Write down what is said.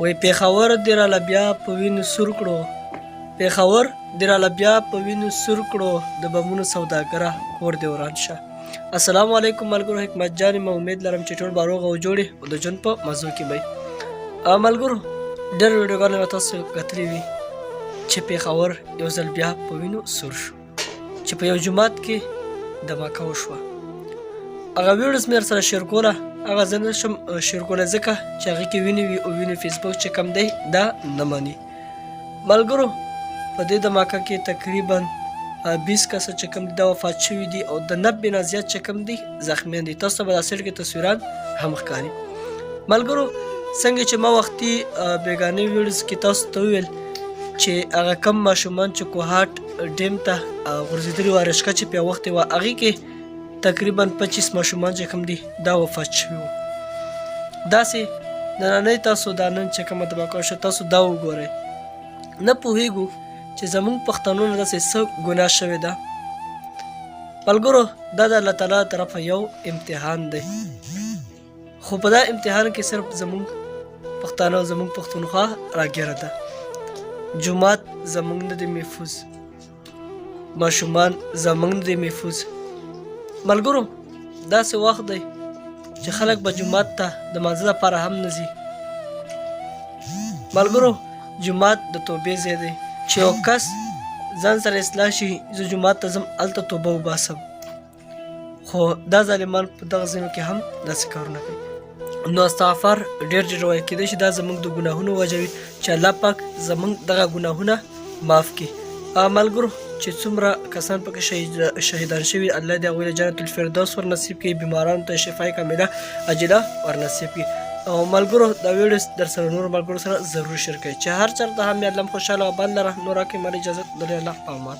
وایي پېښور دې راله بیا په وینو سور کړو، پېښور دې راله بیا په وینو سور کړو، د بمونو سوداګره کور دې وران شه. السلام علیکم ملګرو، حکمت جان یم، امید لرم چې ټول به روغ او جوړ او د ژوند په مزو کې به. ملګرو، ډېر ویډیوګانې به تاسو کتلې وي چې پېښور یو ځل بیا په وینو سور شو، چې په یو جومات کې دماکه وشوه. هغه ویډیوز مې درسره شیر کوله، هغه زه نه شم شیر کولی ځکه چې هغې کې وینې وي او وینې فیسبوک چې کم دی دا نه مني. ملګرو، په دې دماکه کې تقریبا 20 کسه چې کوم دي دا وفات شوي دي او د 90 نه زیات چې کوم دي زخمیان دي. تاسو ته به دا سیټ کې تصویران هم ښکاري. ملګرو، څنګه چې ما وختي بیګانۍ ویډیوز کې تاسو ته وویل چې هغه کم ماشومان چې کوهاټ ډیم ته غورځېدلي وه، رشکه چې پې اوښتې وه، هغې کې تقریبا 25 ماشومان چې کوم دي دا وفات شوي وو. داسې نننۍ تاسو دا نن چې کومه دماکه وشوه تاسو دا وګورئ. نه پوهېږو چې زمونږ پښتنو نه داسې څه ګناه شوې ده. ملګرو، دا د الله تعالی طرفه یو امتحان دی، خو په دا امتحان کې صرف زمونږ پښتانه او زمونږ پښتونخوا راګیره ده. جومات زمونږ نه دی محفوظ، ماشومان زمونږ نه دی محفوظ. ملګرو، داسې وخت دی چې خلک به جومات ته د مانځه لپاره هم نه ځي. ملګرو، جومات د توبې ځای دی چې یو کس ځان سره اصلاح شي، زه جومات ته ځم هلته توبه وباسم، خو دا ظالمان په دغه ځایونو کې هم داسې کارونه کوي. نو استغفار ډېر ډېر وایي، کېدای شي دا زموږ د ګناهونو وجه وي چې الله پاک زموږ دغه ګناهونه معاف کړي. ملګرو، چې څومره کسان پکې شهیدان شوي، الله دې هغوی له جنت الفردوس ور نصیب کړي، بیمارانو ته شفای کامله عاجله ور نصیب کړي. او ملګرو، دا ویډیو در سره نور ملګرو سره ضرور شیر کړئ چې هر چېرته هم یې الله خوشحاله او آباد لره. نور راکړئ مال اجازه، د الله په امان.